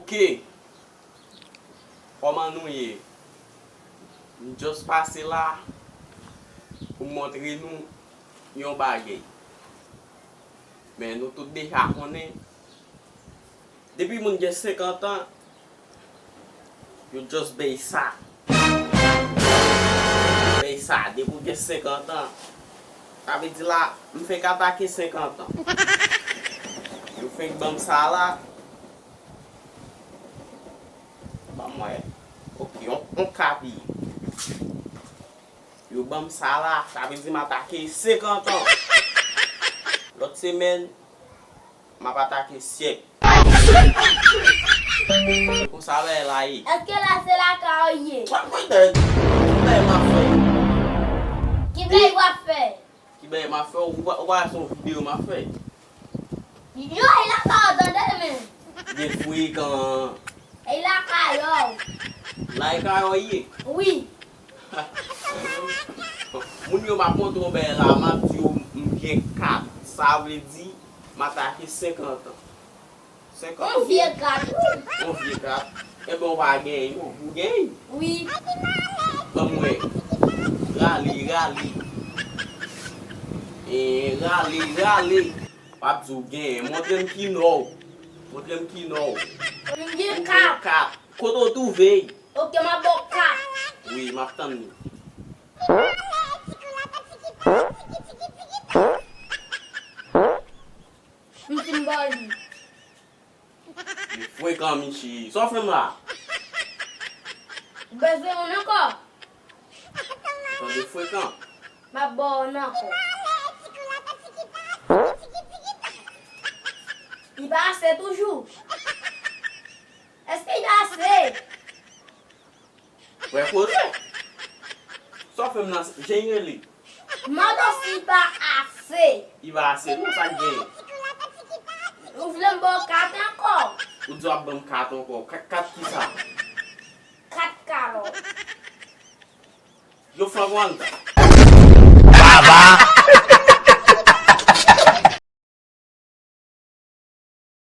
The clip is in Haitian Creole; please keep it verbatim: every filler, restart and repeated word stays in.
Ok, kòman nou ye? M just pase la pou m montre nou yon bagay. Men nou tout deja konnen, depi moun gen senkant an, yo just bay sa. Bay sa, depi w gen senkant an. Sa vle di la, m fenk atake senkant an. Yo fenk ban m sa la. Ban mwen. Ok, on, on kapi. Yo ban m sa la, sa vle di m atake senkant an. Lòt semèn, m ap atake syèk. Konsa bagay la ye. Èske la se lakay ou ye? Mwen, mwen, mwen, m ap fè. Ki bagay w ap fè? Ki bagay m ap fè? Ou pa, ou pa wè se yon videyo m ap fè? Yo, e lakay ou tande, men. Gen frekan. E lakay ou. Lakay ou ye? Wi. Moun yo m ap montre yon bagay la, m ap di yo m gen kat. Sa vle di, m atake senkant an. Senkant. Yon vye kat, wi. Yon vye kat. Enben, w pa genyen, non. Ou genyen? Wi. Ban m wè. Rale, rale. E, rale, rale. W ap di w genyen. Montre m ki nò w. Montre m ki nò w. M gen kat. Kat. Kote w twouve l? Ok, m ap ba w kat. Wi, m ap tann li. M fin ba w li. Li frekan, Michi. Sa w fè m la? Ou bezwen youn ankò? Tande frekan. M ap ba w youn ankò. Li pa ase toujou? Èske li pa ase? Vrè koze. Sa w fè m nan, jan l rele? Mande w si li pa ase. Li pa ase, non, sa k genyen? Ou vle m ba w kat ankò? Ou di w ap ban m kat ankò. Kat, kat kisa? Kat kalòt. Yo, Frank Wanda. Baba!